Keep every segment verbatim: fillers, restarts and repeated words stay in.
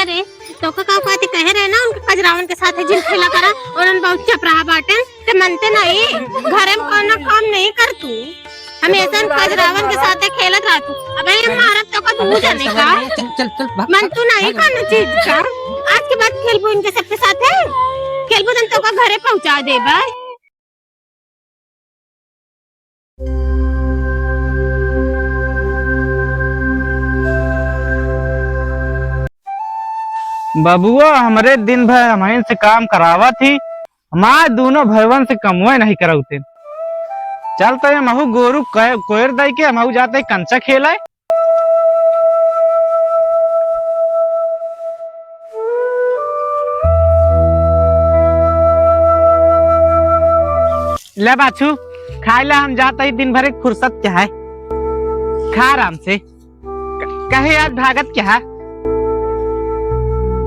तोका का कहते कहे रहे ना, उनके कजरावन के साथे जिन खेला करा, और उन बहुत चपराहा बाटेन, ते मनते नहीं, घरे में कौनो काम नहीं कर तू, हमेशा उन कजरावन के साथे खेलत रह तू। अबे हम मारब तोका दू जने का। चल, चल, चल, भाग, मन तू नहीं भाग। कौनो चीज का। आज के बाद खेलबू इनके सबके साथे, खेलबू तन तोका घरे पहुँचा देबे। बबुआ हमरे दिन भर हमहिन से काम करावत ही, हमार दूनो भइवन से कमवे नहीं करउते। चल तो ये महू गोरू कै-, कोयर दई के हमहू जाते कंचा खेले। ले बाछू, खाए ला हम जात ही, दिन भर एक फुर्सत क्या है, खा आराम से। क-, कहे आज भागत क्या है?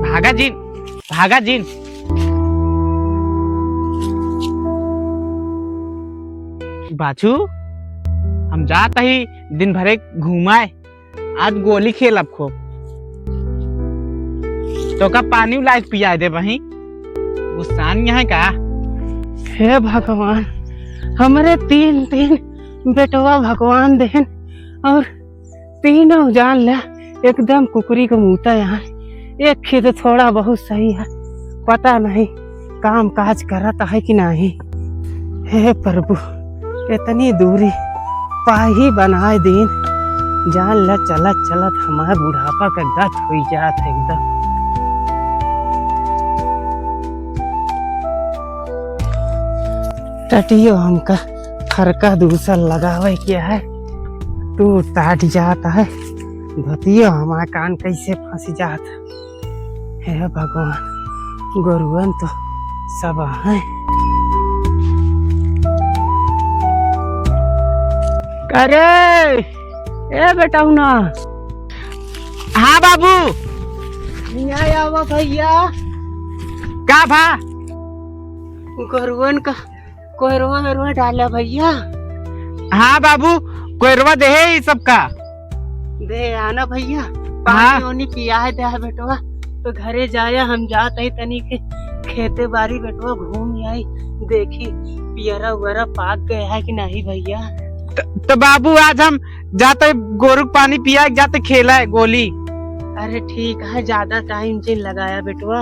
भागा जिन, भागा जिन। बाछू, हम जात ही, दिन भर एक घूमाए। आज गोली खेलब खूब। तोका पानी लाइक पिया दे बही। गुस्सान यहाँ का? हे भगवान, हमरे तीन, तीन बेटवा भगवान देन और तीनों जान ले एकदम कुकुरी के मूता यहाँ। एक खिद थोड़ा बहुत सही है, पता नहीं काम काज करत है कि नहीं। हे प्रभु, इतनी दूरी पाही बनाए दीन, जान ले चलत चलत हमार बुढ़ापा के गत हुई जात है एकदम। टटियो हमका फरका दूसर लगावे के है, टूट टाट जात है, धोतियो हमार कान कैसे फंस जात है। हे भगवान, गोरुअन तो सब हैं। अरे, ए बेटौना। हाँ बाबू। यहाँ आवा भैया। का भा? गोरुअन का कोयरवा वेरवा डाला भैया। हाँ बाबू, कोयरवा देहे ई सबका। दे आना भैया, हाँ। पानी ओनी पियाए दे बेटवा। तो घरे जाया, हम जात ही तनी के खेते बारी बेटवा घूम आई, देखी पियरा उयरा पाक गया है कि नहीं भैया। त, त बाबू आज हम जाते गोरु के पानी पिया के जाते खेला है गोली। अरे ठीक है, ज्यादा टाइम जिन लगाया बेटवा,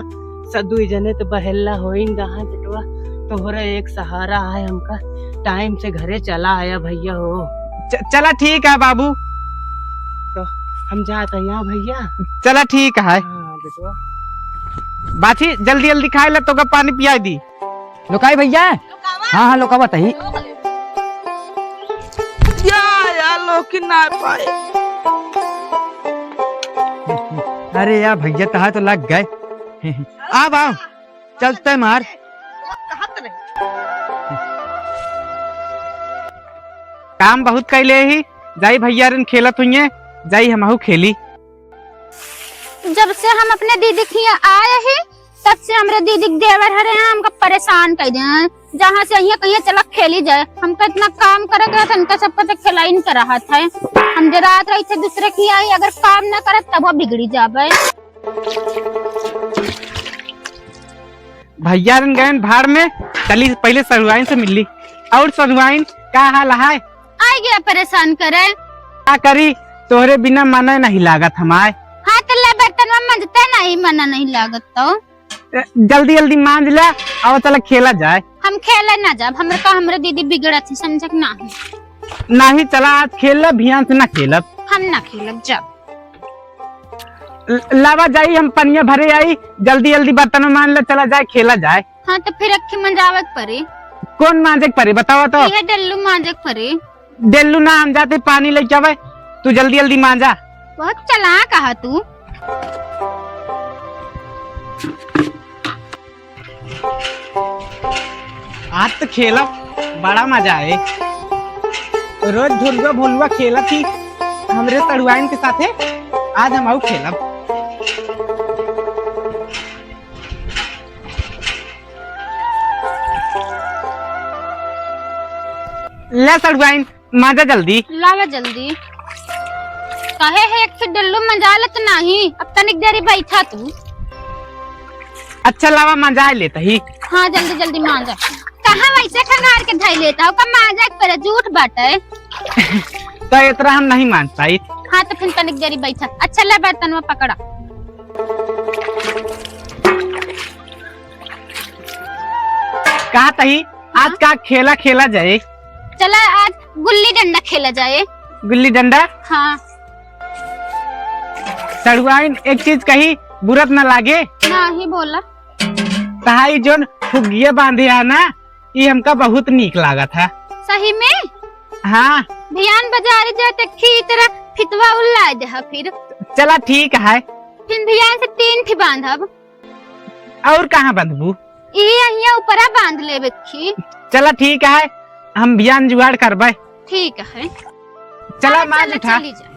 स-, दुई जने तो बहेला होइन गहा बेटवा, तोहरा एक सहारा है हमका, टाइम से घरे चला आया भैया हो। च-, चला ठीक है बाबू। तो हम जात है यहाँ भैया। चला ठीक है। हाँ बेटवा। बाछी जल्दी जल्दी खाए ला, तोका पानी पियाई दी। लोकाई भैया। हाँ, हाँ, लोकावा तही। या, या, लोकी ना पाए। अरे या भैया, तहा तो लग गए। आव, आव, चलते मार। काम बहुत कैले ही, जाई भैया रन खेलत हुइये, जाई हमहू खेली। जब से हम अपने दीदी के हियाँ आए ही, तब से हमरे दीदी के देवर हरे हैं, हमका परेशान कर दे हैं। जहाँ से अहियाँ कहियाँ चला खेली जाए, हमका इतना काम करे के रहत है, इनका सबका तो खिलाइन के रहत है। हम जरात रही थे दूसरे के हियाँ, अगर काम ना करत तब वो बिगड़ी जाबे। भैया रन गए भाड़ में, चली पहले सरुआइन से मिल ली। और सरुआइन का हाल है? आई गया परेशान करे। का करी, तोहरे बिना मना नहीं लागत हमार। हाँ, तो ले बर्तनवा मंजते नहीं, मना नहीं लागत तो। ए, जल्दी जल्दी मांज ले, आवा चला खेला जाए। हम खेले ना जाब, हमरे का, हमरे दीदी बिगड़त है, समझक ना है। नहीं, चला आज खेल ले, भियान से ना खेलब। हम ना खेलब, जाब। ल-, लावा जाई, हम पनिया भरे आई, जल्दी जल्दी बर्तन मांज ले, चला जाए, खेला जाए। हाँ, तो फिर अक्खी मंजावे के पड़ी। कौन मांजे के पड़ी, बतावा तो। ये डेल्लू मांजे के पड़ी। डेल्लू ना, हम जाते पानी लेके आवे, तू जल्दी जल्दी मांजा। बहुत चालाक आहा तू। आज तो खेलब, बड़ा मजा आए। रोज ढोलुआ भोलुआ खेलत ही हमरे सड़ुआइन के साथे, आज हम आऊ खेलब। ले सड़ुआइन, मांजा जल्दी। लावा जल्दी। काहे है, एक से डेल्लू मजा लेत नाही। अब तनिक देरी बैठा तू। अच्छा लावा, मांजा लेत ही। हाँ, जल्दी जल्दी मांजा। कहाँ वैसे खंगार के धई लेत हो, का मांजा के परे जूठ बाटे। तो इतना हम नहीं मांज पाई। हाँ, तो फिर तनिक देरी बैठा। अच्छा, ले बर्तनवा पकड़ा। कहा तही, आज हाँ? का खेला खेला जाए? चला, आज गुल्ली डंडा खेला जाए। गुल्ली डंडा? हाँ। सड़ुआइन, एक चीज कही, बुरा त ना लागे? नाही, बोला। तहाई जोन फुग्गिया बांधे है ना, ई हमका बहुत नीक लागत है। सही में? हाँ। भियान बजारे जाए त खी तरह फितवा उल्लाय देहा फिर। चला ठीक है। फिर भियान से तीन ठी बांधब। और कहाँ बंधबू? ई हियाँ ऊपरा बांध लेबे खी। चला ठीक है, हम बियान जुगाड़ करबे। ठीक है। चला, हाँ, मार चला, उठा। चली जा।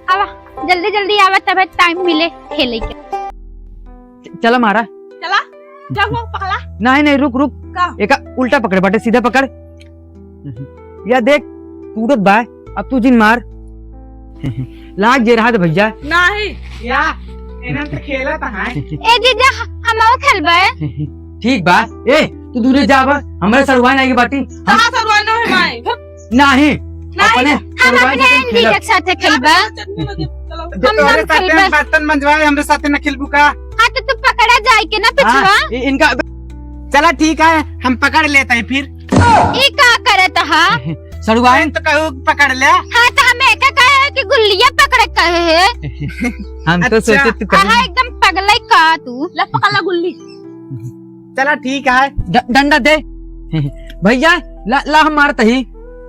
आवा, जल्दी जल्दी आवा, तबे टाइम मिले खेले के। च-, चला मारा। चला, जा वो पकड़ा। नहीं, नहीं, रुक, रुक। का? एका उल्टा पकड़, बाटे सीधा पकड़। या देख, टूटत बा, अब तू जिन मार। लाग जे रहा दे भैया। नहीं। या, एनन त खेलत हैं। ए जीजा, हमहू खेलबे। ठीक बा। ए, तू दूरे जा बा, हमरे सड़ुआइन आइगे बाटी। हम कहाँ सड़ुआइन है माई? नहीं, नहीं, अपने हम सड़ुआइन अपने से खेलब। जीजा के साथे खेलबे। चलो। हम तोरे ना साथे खेलबे। हम बर्तन मंजवाए, हमरे साथे न खेलबू का? हाँ, तो तू पकड़ा जाए के ना पिछवा। हाँ, इ-, इनका चला ठीक है, हम पकड़ लेत ही फिर। ई का करत हा? सड़ुआइन। तो कहू पकड़ ले। हाँ, तो हम एका कहे है कि गुल्लिया पकड़े कहे है। हम तो अच्छा। सोचे तू कहीं आहा, एकदम पगलई का तू। ले पकड़ ला गुल्ली। चला ठीक है। ड-, डंडा दे। भैया, ला, ला हम मारत ही।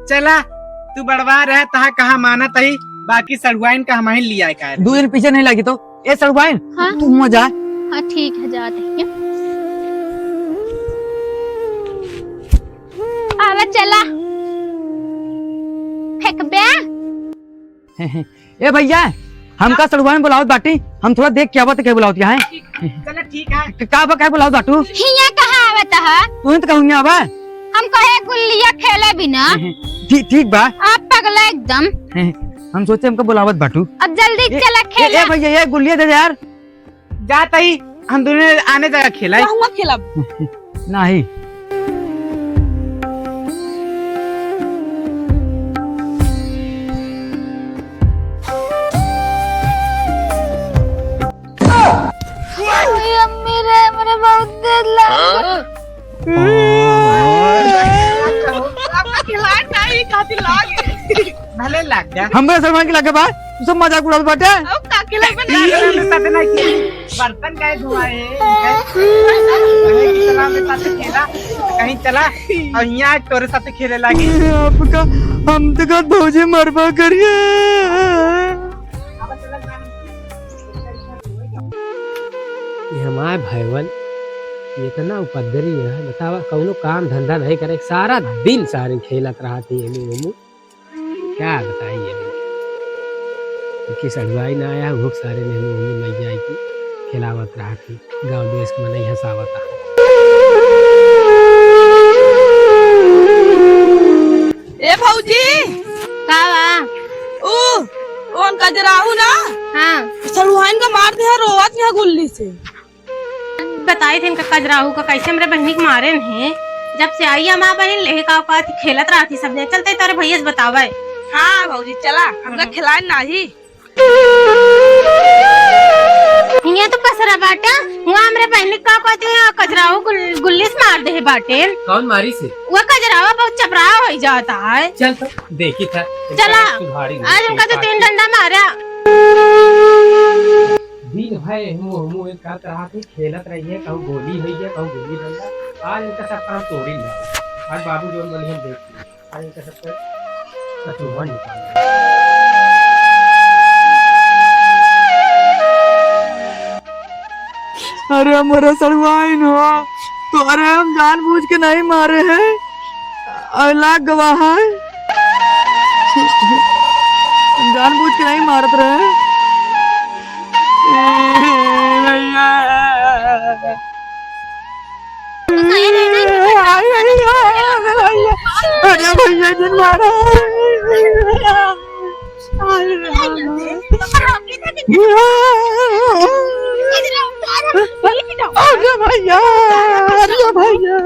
चला, तू बड़वा रहे, तहा कहा मानत ही, बाकी सड़ुआइन का हमही लिया का। दू दिन पीछे नहीं लागी तो। ए सड़ुआइन, हाँ? तू हुआं जा। हाँ, ठीक है, जात ही। आवा, चला। फेंकबे? ए भैया, हमका सड़ुआइन बुलावत बाटी, हम थोड़ा देख के आवत के बुलावत यहाँ है। चला, ठीक है। क-, का बा, काहे बुलावत बाटू? हियाँ कहाँ आवत है? तू ही तो कहूँ आवा। हम कहे गुल्लिया खेले बिना। ठीक, ठीक बा। आप पगला एकदम। हम सोचे हमका बुलावत बाटू। अब जल्दी ए, चला ए, खेला। ए भैया, ये गुल्लिया दे दे यार। जात ही, हम दुनो आने जगह खेलाई। कहूँगा खेलब। नहीं। अरे अम्मी रे, हमरे बहुत देर लग गई। आपका खिलाड़ नहीं, खातिर लाग। भले लाग जा। हमरे सड़ुआइन के लगे बा, तू सब मजाक उड़ावत बाटे। अब का खिलाड़ बना? ई हमरे साथे ना खेली। बर्तन काहे धोआए? काहे कि चला हमरे साथे खेला, कहीं चला, और यहाँ आज तोरे साथे खेले लागी। आपका, हम तो का भौजी मरबा करिए। ये हमार भैवन इतना उपद्रवी है, बतावा, कौनो काम धंधा नहीं करे, सारा दिन सारे खेलत रहत ही एने ओने। क्या बताई अभी? देखी सड़ुआइन आया, वो सारे में हम ओने मइया की खिलावत रहत ही, गाँव देश के मनई हंसावत आ। ए भौजी, का बा? ऊ, कौन कजराहू ना? हाँ। सड़ुआइन का मार दिया, रोवत यहाँ गुल्ली से। बताई थे इनका कजराहू का कैसे हमरे बहिनी के मारे नहीं। जब से आई हमार बहिन लेहे का औकात खेलत रहती सब जने। चलते तोरे भैया से बतावे। हाँ भौजी चला, हमका हम्म। खिलाए नाही। हियाँ तो पसरा बाटा, हुआँ हमरे बहिनी का कहते हैं कजराहू गुल-, गुल्ली से मार दे बाटे। कौन मारी से? वो कजराहू बहुत चपराह हो जाता है। चल तो देखी था। चला, सुधारी आज हमका तो तीन डंडा मारा। दिन भर मुँह मुँह एक करत रहत ही, खेलत रहिए, कहूँ गोली होइए, कहूँ गुल्ली डंडा। आज इनका सब काम तोड़ी ले। आज बाबू जोन बोली हम देख ली। आज इनका सब काम कचौड़ा निकाल। अरे मोरे सड़ुआइन हो, तो अरे हम जानबूझ के नहीं मारे हैं। अल्लाह गवाह है, हम जानबूझ के नहीं मारत रहे। ए भैया। अरे भैया, जिन मारा। अरे भैया, अरे भैया, अरे भैया।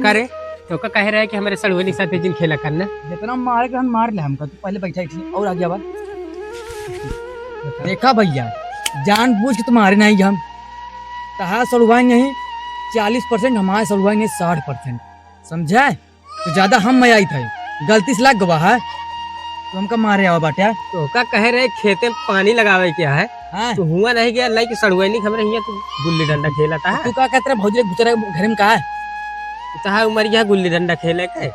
करे, तोका कहे रहे कि हमरे सड़ुआइन के साथे जिन खेला करना। जितना मारे के हम मार ले हमका, तू पहले बैठा ही थी और आगे आवा। देखा भैया, जानबूझ के तुम्हारे नहीं हम, तहार सड़ुआइन नहीं चालीस परसेंट, हमारे सड़ुआइन नहीं साठ परसेंट, समझा? तो ज्यादा हम मयाई था, गलती से लग गवा है, तो हमका मारे आवा बाटे। तोका कहे रहे खेते में पानी लगावे के है, हाँ। तो हुआ नहीं गया, लाई के सड़ुआइन के हमरे हियाँ तू गुल्ली डंडा खेला था। तू का कहत रहे भौजी गुचरा घरे में का है? तहा उमर गया गुल्ली डंडा खेले के।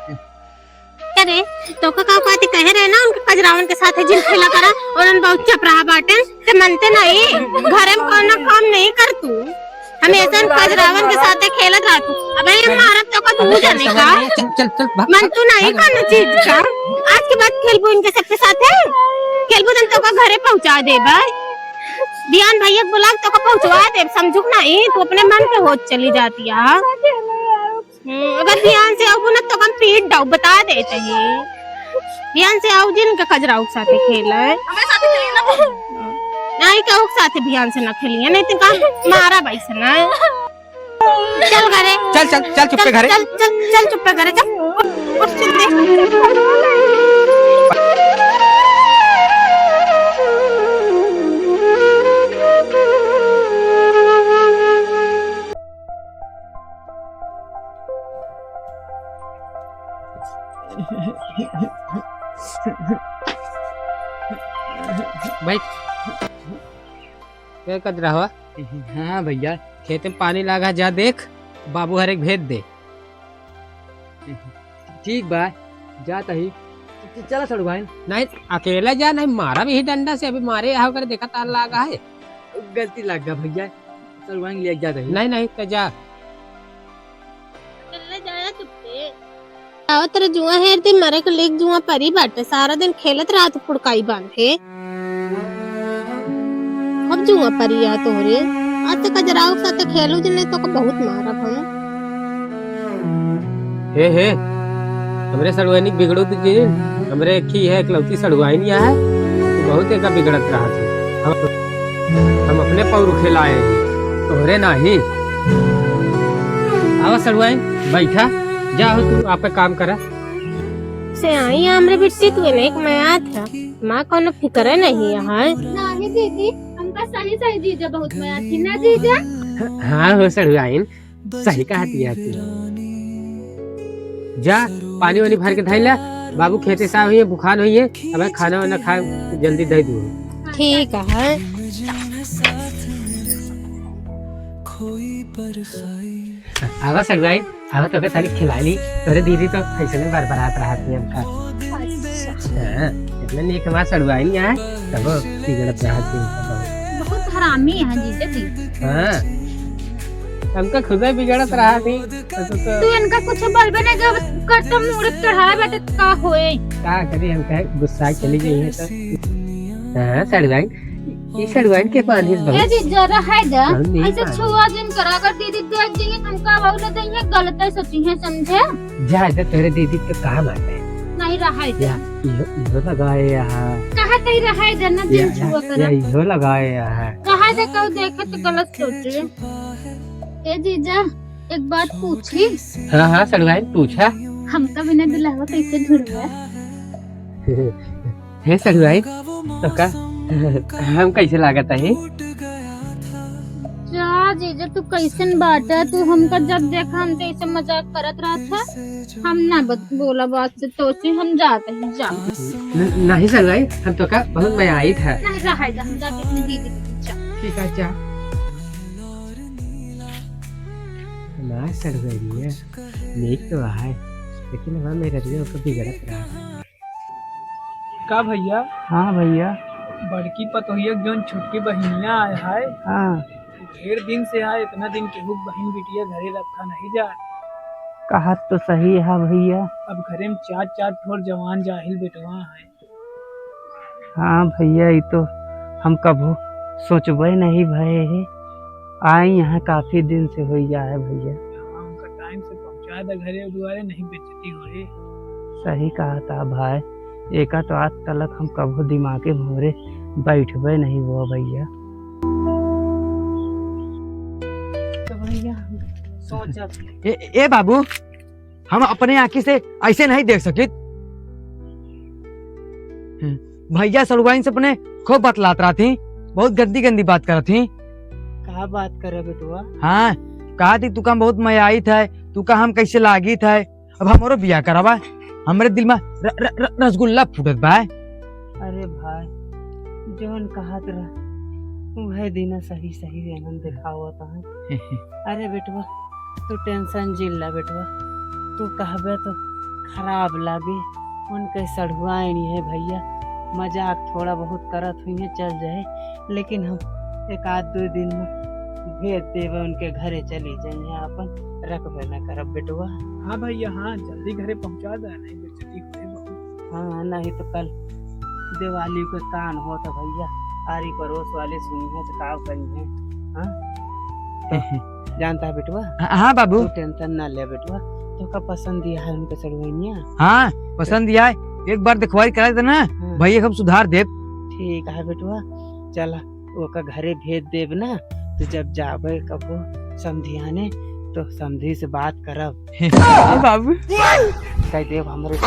अरे, तोका का कहते कहे रहे ना, उनके कजरावन के साथे जिन खेला करा, और उन बहुत चपराहा बाटे, ते मनते नहीं, घरे में कौनो काम नहीं कर तू। हमेशा इन कजरावन के साथे खेलत रह तू। अबे ये मारत तो का तू जाने का। चल, चल, चल, भाग, मन तू नहीं भाग। कौनो चीज का। आज के बाद खेलबू इनके सबके साथे। खेलबू तन तो का घरे पहुंचा देबे। बिहान भैया के बुला के तो का पहुंचवा देब, समझू के नहीं, तू अपने मन के होत चली जाती है। हम्म, अगर बिहान से आऊ ना तो हम पीट डाऊ, बता देते हैं। बिहान से आऊ जिन के कजराऊ के साथे खेले। हमें साथे खेले ना। नहीं, केहू के साथे बिहान से ना खेलिए, नहीं तो का मारा बाई से ना। चल घरे। चल, चल, चल चुप्पे घरे। चल, चल, चल चुप्पे घरे, चल। उठ, उठ, चल दे। बैठ। के कद रहा? हाँ भैया। खेते में पानी लागा, जा देख, बाबू हरे के भेज दे। ठीक बा, जात ही। च-, चला सड़ुआइन। नहीं, अकेला जा, नहीं मारा भी ही डंडा से, अभी मारे यहाँ कर देखा तार लागा है। गलती लाग गया भैया, सड़ुआइन ले जात ही। नहीं, नहीं, तो जा। अकेले जाया चुप्पे। आओ तेरे जुआ हेर दे, मरे के लेक जुआ परी बाटे, सारा दिन खेलत रहा तू फुड़काई बांधे। अब जुआ परिया तोहरे। आज से कजराऊ के साथे खेलू जे, नहीं तो का बहुत मारब हम। हे, हे, हमरे सड़ुआइन के बिगड़ू दीजिए। हमरे एक ही है, एकलौती सड़ुआइन या है, तू बहुत एका बिगड़त रहा तू। हम, हम अपने पौरुखे लाए हैं, तोहरे नाही। आवा सड़ुआइन, बैठा, जा हो तू, आपे काम करा। से आई हमरे बिट्टी, तू एने एक मया था। माँ, कौनो फिक्र नहीं है। नाही दीदी, हमका सही सही जीजा बहुत मया थी ना जीजा। हाँ हो सड़ुआइन, सही कहा थी तू। जा, पानी वानी भर के धइला, बाबू खेते से हुई है, भुखान हुई है, अब खाना वाना खा, जल्दी दे दू। ठीक है। आवा सड़ुआइन, आवा तोके तनी खिलाई ली। तोरे दीदी तो ऐसे में बरबरात रहत ही हमका। अच्छा। हाँ, इतने नीक हमार सड़ुआइन यहाँ, तब बिगड़त रहत ही हमका बहुत। बहुत हरामी है जीजा जी। हाँ, हमका खुदे बिगड़त रहत ही, तो, तो, तो तू इनका कुछ बोलबे नहीं जब करता मूड़ चढ़ाए बैठे का होए। का करी, हम कहे गुस्सा चली गई है तो। हाँ, सड़ुआइन, ई सड़ुआइन के बांधिस बहुत। ए जीजा, रहे जा। हम नहीं ऐसे बांधिस। छुआ जिन करा, अगर दीदी देख जाइए तो हमका बहुत न देइए, गलत है सोची है, समझे? जा, जा, तेरे दीदी के कहा मारते हैं। नहीं, रहे जा। या, इहो, इहो लगाए यहाँ। कहा कहीं रहे जा, ना या, जिन या, छुआ या, करा। इहो लगाए यहाँ। कहा जा, कहू देखे तो गलत सोचे। ए जीजा, एक बात पूछी? हाँ, हाँ, सड़ुआइन, पूछा। हमका बिना दुल्हवा कैसे ढूंढबा? हे सड़ुआइन, तो का हम कैसे लागत है? जा जीजा, तू कैसन बाटा? तू हमका जब देखा हमसे ऐसे मजाक करत रहत है। हम ना बत-, बोला बात से, तो से हम जाते हैं, जा। न-, नहीं सड़ुआइन, हम तो का बहुत मया आई था। नहीं रहा जा, हम जाते अपनी दीदी के, जा। ठीक है, जा। ना सड़ुआइन है, नीक तो है, लेकिन हमार मेहररुआ ओकर बिगड़त रहा। का भैया? हाँ भैया। बड़की पतोहिया के जौन छोटकी बहिनिया आए है, हाँ। ढेर दिन से आए, इतना दिन केहू बहिन बिटिया घरे रखा नहीं जा। कहत तो सही है भैया। अब घरे में चार चार ठोर जवान जाहिल बेटवा है। हाँ भैया, ई तो हम कभू सोचबे नहीं भए है। आई यहाँ काफी दिन से होई गया है भैया। हाँ, उनका टाइम से पहुँचा दे घरे दुआरे, नहीं बेइज्जती होई। सही कहा था भाई, एका तो आज तलक हम कभो दिमागे में हमरे बैठबे नहीं हुआ भैया। तो भैया, हम सोचब। ए, ए बाबू, हम अपने आँखी से ऐसे नहीं देख सकित। भैया सड़ुआइन से अपने खूब बतलात रहत ही, बहुत गंदी गंदी बात करत ही। का बात करे बेटवा? हाँ, कहा थी तू का हम बहुत मयाइत है, तू का हम कैसे लागित है, अब हमरो बियाह करावा, हमरे दिल में र-, र-, र-, रसगुल्ला फूटत बा। अरे भाई, जौन कहत रह, उहे दिन सही सही एनन देखावत है। अरे बेटवा, तू tension जिन ला बेटवा, तू कहबे तो खराब लागे, उनके सड़ुआइन है भैया, मजाक थोड़ा बहुत करत हुई है, चल जाए, लेकिन हम एक आध दो दिन में भेज देबे उनके घरे, चली जाइए, अपन रखबे न करब बेटवा। हाँ भैया, हाँ, जल्दी घरे पहुँचा दे, नहीं बेइज्जती होए बहुत। हाँ, नहीं तो कल दिवाली के कान होत भैया, आरी पड़ोस वाले सुनिए तो का कहिए, हाँ? तो जानता है बेटवा? हाँ, हाँ बाबू। तू tension ना ले बेटवा, तोका पसंद दिया है उनके सड़ुआइनिया? हाँ, पसंद दिया है, एक बार देखवारी करा देना, हाँ। भैया हम सुधार देब। ठीक है बेटवा, चला ओका घरे भेज देब ना, तो जब जाबे कबो समधियाने तो समधी से बात करब। हाँ बाबू। कह देब हमरे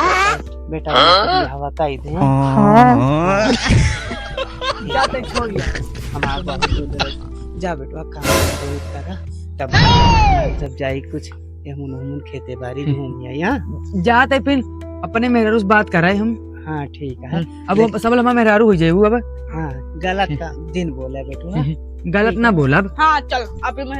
बेटा के बियाहवा कह दे। हाँ। जाते छोड़ दे। हमार बहुत दूर है। जा बेटवा, काम बहुत करा, तब जब जाई कुछ एहून ओहून खेते बारी घूम आई, हाँ? जाते फिर अपने मेहरारू से बात कराए हम। हाँ, ठीक है। अब वो ठीक। सब हमार मेहरारू हो जाए वो अब। हाँ, गलत का दिन बोला बेटवा। गलत ना बोलब। हाँ, चल, अभी मेहरारू